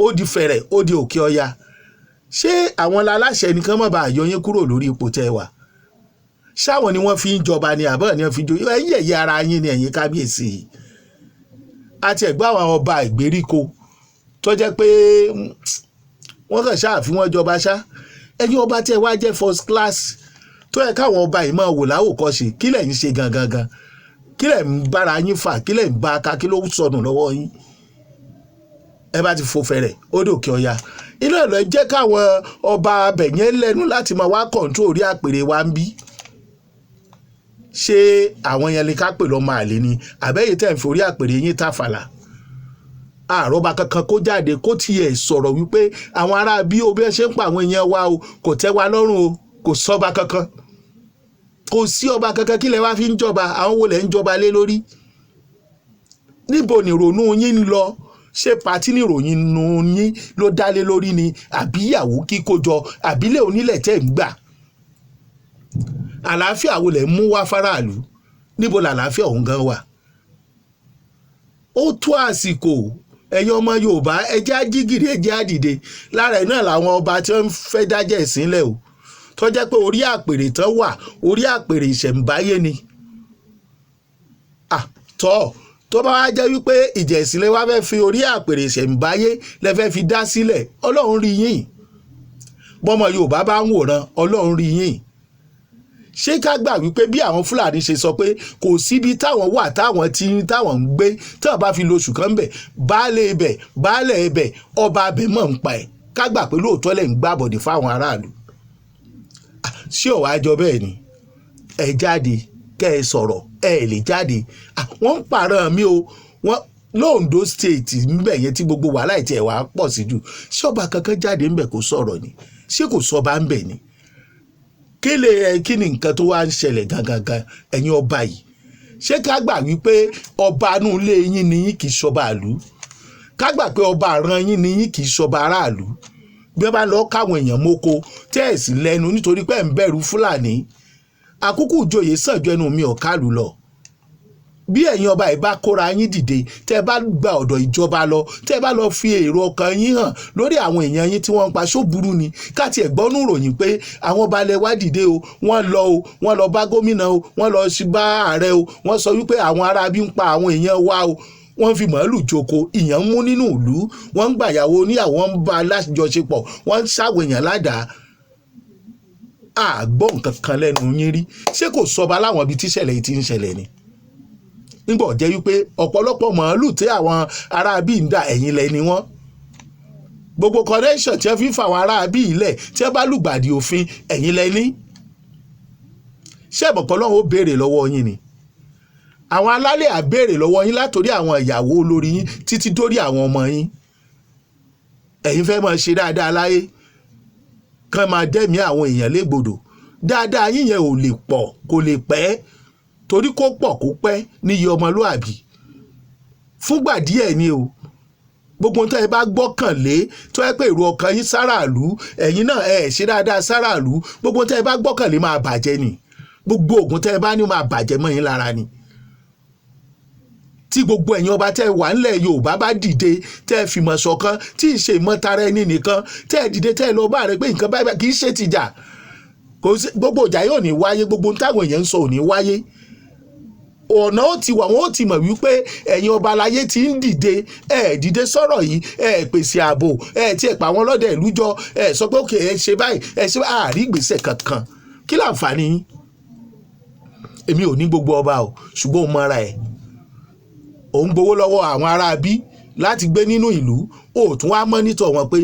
Ó di fẹ̀rẹ̀, ó di òkè ọya. Ṣé àwọn aláṣẹ nìkan mọ̀ bá yọ yín kúrò lórí ipò tẹ́ ẹ wà? Ṣáwọn ni wọ́n fi ń jọba ni, àbọ̀ ni wọ́n fi joyè? Ẹ̀yìn ẹ̀yẹ ara yín ni ẹ̀yin kábíyèsí yìí. Àti ẹ̀gbọ́n àwọn ọba ìgbèríko tó jẹ́ pé wọ́n kàn ṣáà fi wọ́n jọba ṣá. Ẹ̀yin ọba tí ẹ wá jẹ́ first class, tó yẹ káwọn ọba yìí máa wò láwòkọ́ṣe, kí lẹ̀ ń ṣe gangan gan? Kí lẹ̀ ń bára yín fà? Kí lẹ̀ ń bá a ká? Kí ló sọnù lọ́wọ́ yín? Ẹ bá ti fò fẹ̀rẹ̀, ó dòkè ọya. Inú ẹ̀ lọ jẹ́ káwọn ọba abẹ̀yẹn lẹ́nu láti máa wá control orí àpèrè wa ń bí. Ṣé àwọn yẹn lè ká pè lọ́mọ àlè ni, àbẹ́yìí tẹ̀ ń fi orí àpèrè yín tàfàlà? Àròbá kankan kó jáde kó tiẹ̀ sọ̀rọ̀ wípé àwọn ará bí o bí ẹ ṣe ń pa àwọn èèyàn wa o, kò tẹ́ wa lọ́rùn o. Kò sọ́ba kankan, kò sí ọba kankan. Kí lẹ wá fi ń jọba? Àwọn wo lẹ ń jọba lé lórí? Níbo ni ìrònú yín ń lọ? Ṣé party ní ìròyìn yín ló dálé lórí ni, àbí ìyàwó kíkójọ, àbílẹ̀ onílẹ̀ tẹ̀ ń gbà? Àlàáfíà wo lẹ̀ ń mú wá fáráàlú? Níbo làlàáfíà òun gan wà? Ó tó àsìkò, ẹ̀yin ọmọ Yorùbá, ẹ jẹ́ á jí gìrì, ẹ jẹ́ á dìde. Lára ẹ̀ náà làwọn ọba tí wọ́n fẹ́ dájẹ́ ìsínlẹ̀ o, tó jẹ́ pé orí àpèrè tán wà, orí àpèrè ìṣẹ̀ǹbáyé ni. Tọ́ tó bá wá jẹ́ wípé ìjà ìsìnlẹ̀ wá fẹ́ fi orí àpèrè ìṣẹ̀ǹbáyé lẹ fẹ́ fi dá sílẹ̀, Ọlọ́run rí yín. Bọ́mọ Yorùbá bá ń wòran, Ọlọ́run rí yín. Ṣé ká gbà wípé bí àwọn Fúlàní ṣe sọ pé kò síbi táwọn wà, táwọn tí táwọn ń gbé, táwọn bá fi lóṣù kan bẹ̀, baálé ibẹ̀, baálé ibẹ̀, ọba abẹ mọ̀ ń pa ẹ̀, ká gbà pé lóòótọ́ lẹ̀ ń gbàbọ̀dé fáwọn aráàlú? Ṣé ò wá jọ bẹ́ẹ̀ ni? Ẹ jáde kẹ́ ẹ sọ̀rọ̀. Ẹ lè jáde. Wọ́n ń pààrọ̀ mi o. Wọ́n l'Ondo State ńbẹ̀ yẹn tí gbogbo wàhálà ìtì ẹ̀ wá pọ̀ sí jù. Ṣé ọba kankan jáde ńbẹ̀ kó sọ̀rọ̀ ni? Ṣé kò sọba ńbẹ̀ ni? Kí lè ẹ, kí ni nǹkan tó wá ń ṣẹlẹ̀ gangan gan, ẹ̀yin ọba yìí? Ṣé ká gbà wípé ọba inú ilé yín ni yín, kì í ṣọba ìlú? Ká gbà pé ọba àràn yín ni yín, kì í ṣọba aráàlú? Bí wọ́n bá lọ káwọn èèyàn mọ́kọ, tẹ́ ẹ̀ sì lẹ́nu nítorí pé ẹ̀ ń bẹ̀rù Fúlàní. Àkókò ìjòyè sàn ju ẹnu mi ò kálù lọ. Bí ẹ̀yin ọba yìí bá kóra yín dìde, tẹ́ ẹ bá gba ọ̀dọ̀ ìjọba lọ, tẹ́ ẹ bá lọ fi èrò ọkàn yín hàn lórí àwọn èèyàn yín tí wọ́n ń pa, ṣó burú ni káàtì ẹ̀gbọ́nú ròyìn pé àwọn ọba ilẹ̀ wá dìde o, wọ́n lọ o, wọ́n lọ bá gómìnà o, wọ́n lọ sí bá ààrẹ o, wọ́n sọ wípé àwọn ará bí ń pa àwọn èèyàn wa o, wọ́n fi màálù joko, ìyàn ń mú nínú ìlú, wọ́n ń gbàyàwó oníyàwó, wọ́n ń bá alájọṣepọ̀, wọ́n ń ṣàwọn èèyàn ládàá? Àgbọ̀ nǹkan kan lẹ́nu yín rí. Ṣé kò sọba láwọn ibi tíṣẹ̀lẹ̀ yìí ti ń ṣẹlẹ̀ ni? Nígbà jẹ́ wípé ọ̀pọ̀lọpọ̀ màálù tí àwọn ará bíi ń dà, ẹ̀yìn lẹ ni wọ́n. Gbogbo connection tí wọ́n fi ń fa àwọn ará bíi ilẹ̀ tí wọ́n bá lùgbàdì òfin, ẹ̀yìn lẹ ní. Ṣé ẹ̀bọ̀pọ̀ lọ́wọ́ ó béèrè lọ́wọ́ yín ni? Àwọn alálẹ̀ á béèrè lọ́wọ́ yín, látòrí àwọn ìyàwó olórí yín títí dórí àwọn ọmọ yín. Ẹ̀yin fẹ́ máa ṣe dáadáa láyé, kán máa dẹ́mi àwọn èèyàn légbodò. Dáadáa yín yẹn ò lè pọ̀, kò lè pẹ́, torí kó pọ̀ kó pẹ́ níyì ọmọlúàbí fúngbà díẹ̀ ni o. Gbogbo tó ẹ bá gbọ́kànlé, tó ẹ pé èrò ọkàn yín sáràlú, ẹ̀yin náà ẹ ṣe dáadáa sáràlú, gbogbo tó ẹ bá gbọ́kànlé máa bàjẹ́ ni. Gbogbo ògùn tẹ́ ẹ bá ní máa bàjẹ́ mọ́ yín lára ni. Tí gbogbo ẹ̀yin ọba tẹ́ ẹ wà ńlẹ̀ Yorùbá bá dìde, tẹ́ ẹ fìmọ̀ ṣọ̀kan, tí ì ṣe ìmọ̀tara ẹni nìkan, tẹ́ ẹ dìde, tẹ́ ẹ lọ bá rẹ pé nǹkan báyìí kì í ṣe tìjà, kò sí, gbogbo ìjà yóò ní wáyé, gbogbo ohun táwọn èèyàn ń sọ ò ní wáyé. Ọ̀nà ó ti wà, wọ́n ó ti mọ̀ wípé ẹ̀yin ọba aláyé ti ń dìde. Ẹ̀ dìde sọ̀rọ̀ yìí, ẹ̀ pèsè ààbò, ẹ̀ tí ẹ̀ pa àwọn ọlọ́dẹ ìlú jọ, ẹ̀ sọ pé òkè, ẹ̀ ṣe báyìí, ẹ̀ ṣe báyìí, àárí ìgbésẹ̀ kankan. Kí láǹfààní yín? Èmi ò ní gbogbo ọba o, ṣùgbọ́n òun mọ́ra ẹ̀, òun gbowó lọ́wọ́ àwọn ará bí láti gbé nínú ìlú, ó tún wá monitor wọn pé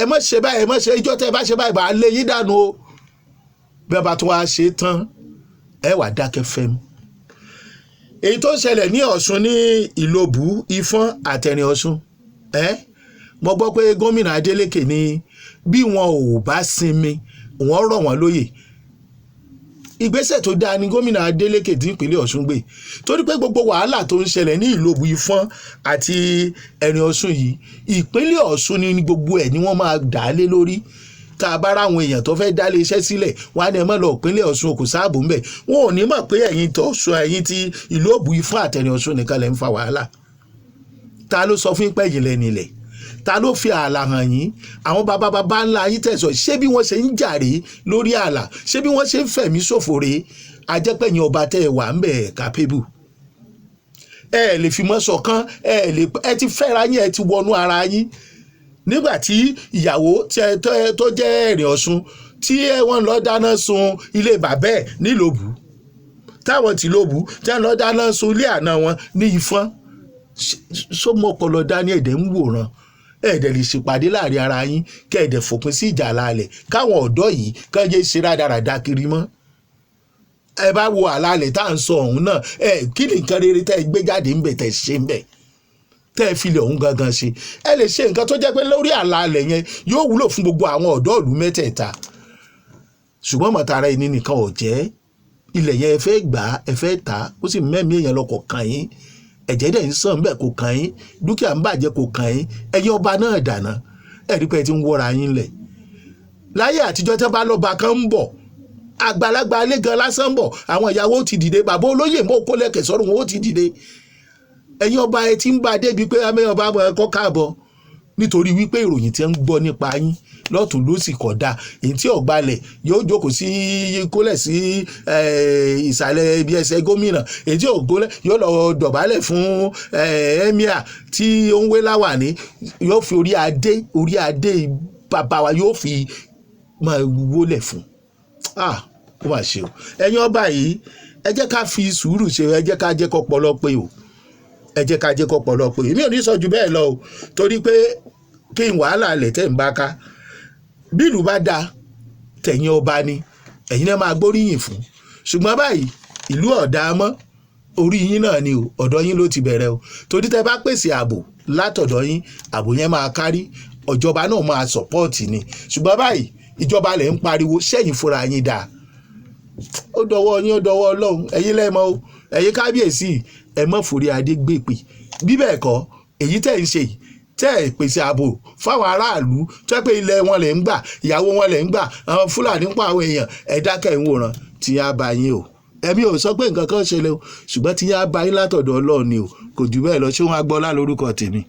ẹ má ṣe báyìí, ẹ má ṣe ìjọ tẹ́ ẹ bá ṣe báyìí, bá a lé yín dànù o. Bí wọ́n bá tún wá ṣe tán, ẹ wà dákẹ́ fẹ́m. Èyí tó ń ṣẹlẹ̀ ní Ọ̀ṣun, ní Ìlobù, Ìfọ̀n àtẹ̀rìn Ọ̀ṣun, ẹ mo gbọ́ pé gómìnà Adeleke ní bí wọn ò bá sinmi, wọ́n rọ̀ wọ́n lóyè. Ìgbésẹ̀ tó dáa ni gómìnà Adeleke tí ìpínlẹ̀ Ọ̀ṣun gbé, torí pé gbogbo wàhálà tó ń ṣẹlẹ̀ ní Ìlobù, Ìfọ̀n àti Ẹ̀rìn Ọ̀ṣun yìí, ìpínlẹ̀ Ọ̀ṣun ni gbogbo ẹ̀ ni wọ́n máa dà á lé lórí. Tá a bá ráwọn èèyàn tó fẹ́ dálé iṣẹ́ sílẹ̀, wọ́n á ní ẹ má lọ ìpínlẹ̀ Ọ̀ṣun, kò sáàbò ńbẹ̀. Wọn ò ní mọ̀ pé ẹ̀yin tó Ọ̀ṣun, ẹ̀yin tí Ìlobù, Ìfọ̀n àtẹ̀rìn Ọ̀ṣun nìkan lẹ̀ ń fa wàhálà. Ta ló sọ fún pé ẹ̀yin lẹ́ni ilẹ̀? Ta ló fi ààlà hàn yín? Àwọn bàbá bàbá ńlá yín tẹ̀sán, ṣé bí wọ́n ṣe ń jà rèé lórí ààlà? Ṣé bí wọ́n ṣe ń fẹ̀mí ṣòfò rèé? Ajẹ́pẹ̀yìn ọba tẹ́ ẹ wà ń bẹ̀ capable, ẹ lè fi mọ́ ṣọ̀kan, ẹ lè, ẹ ti fẹ́ra yín, ẹ ti wọnú ara yín. Nígbà tí ìyàwó tó jẹ́ Ẹ̀rìn Ọ̀ṣun tí wọ́n lọ dáná sun ilé bàbá ẹ̀ nílòbù, táwọn tí lóbù tí wọ́n lọ dáná sun ilé àná wọn ní Ìfọ́n, sọmọpọlọ dání, ẹ̀dẹ̀ ń wòran, ẹ̀ẹ́dẹ̀ lè ṣèpàdé láàrin ara yín, kẹ́ ẹ̀dẹ̀ fòpin sí ìjà àlàalẹ̀, káwọn ọ̀dọ́ yìí kàn yé ṣe rádaràda kiri mọ́. Ẹ bá wo àlàalẹ̀ tá à ń sọ ọ̀hún náà, ẹ kí ni nǹkan rere tẹ́ ẹ gbé jáde ń bẹ̀, tẹ́ ẹ ṣe ń bẹ̀, tẹ́ ẹ filẹ̀ ọ̀hún gangan ṣe? Ẹ lè ṣe nǹkan tó jẹ́ pé lórí àlàalẹ̀ yẹn yóò wúlò fún gbogbo àwọn ọ̀dọ́ ìlú mẹ́tẹ̀ẹ̀ta. Ṣùgbọ́n mọ̀tara ẹni nìkan ò jẹ́. Ilẹ̀ yẹn, ẹ fẹ́ gbà á, ẹ fẹ́ tà á, ó sì mẹ́mí èèyàn lọ, kò kàn yín. Ẹ̀jẹ̀ dẹ̀ ń sàn bẹ́ẹ̀, kò kàn yín. Dúkìá ń bàjẹ́, kò kàn yín. Ẹ̀yin ọba náà dànà, ẹ̀ rí pé ẹ ti ń wọ́ra yín lẹ̀. Láyé àtijọ́, tẹ́ bá lọ́ba kan ń bọ̀, àgbàlagbà alẹ́ gan lásán ń bọ̀, àwọn ìyàwó ti dìde, bàbá olóyè mọ́ kó lẹ́kẹ̀ sọ́run, wọn ó ti dìde. Ẹ̀yin ọba, ẹ ti ń bá a débi pé amẹ́ ọba ẹ̀kọ́ káàbọ̀, nítorí wípé ìròyìn tí ń gbọ́ nípa yín lọ́tún lósì kódà. Èyí tí ọ̀gbalẹ̀ yóò jókòó sí kólẹ̀ sí ìsàlẹ̀ ibi ẹsẹ̀ gómìnà, èyí tí ògólẹ̀ yóò lọ dọ̀bálẹ̀ fún emir tí ó ń wé láwàní, yóò fi orí adé, orí adé bàbá wa, yóò fi máa wólẹ̀ fún. Ah, ó mà ṣe o. Ẹ̀yin ọba yìí, ẹ jẹ́ ká fi sùúrù ṣe, ẹ jẹ́ ká jẹ́ kọ́pọlọ pé o, ẹ jẹ́ ká jẹ́ kọ́pọlọ pé. Èmi ò ní sọ ju bẹ́ẹ̀ lọ o, torí pé kí n wàhálà lẹ̀ tẹ́ ń bá ká. Bí ìlú bá dáa, tẹ̀yìn ọba ni ẹ̀yin náà máa gbóríyìn fún. Ṣùgbọ́n báyìí, ìlú ọ̀dà mọ́ orí yín náà ni o, ọ̀dọ̀ yín ló ti bẹ̀rẹ̀ o, torí tẹ́ bá pèsè ààbò látọ̀dọ̀ yín, ààbò yẹn máa kárí, ìjọba náà máa support ni. Ṣùgbọ́n báyìí, ìjọba lẹ̀ ń pariwo, sẹ́yìn fúnra yín dáa? Ó dọwọ́ yín, ó dọwọ́ Ọlọ́run. Ẹ̀yin lẹ́mọ̀ o. Ẹ̀yin kábíyèsí, ẹ mọ̀ forí adé gbèpè. Bí bẹ́ẹ̀ kọ́, èyí tẹ̀ ń ṣe yìí, tẹ́ ẹ̀ pèsè ààbò fáwọn aráàlú, tó yẹ pé ilẹ̀ wọn lẹ̀ ń gbà, ìyàwó wọn lẹ̀ ń gbà, àwọn Fúlàní ń pa àwọn èèyàn, ẹ dákẹ́ ń wòran tí yá bá yín o. Ẹ̀mí ò sọ pé nǹkan kan ṣẹlẹ̀ o, ṣùgbọ́n tí yá bá yín látọ̀dọ̀ Ọlọ́run ni o. Kò jù bẹ́ẹ̀ lọ. Ṣé wọ́n á gbọ́ lá lórúkọ tèmi.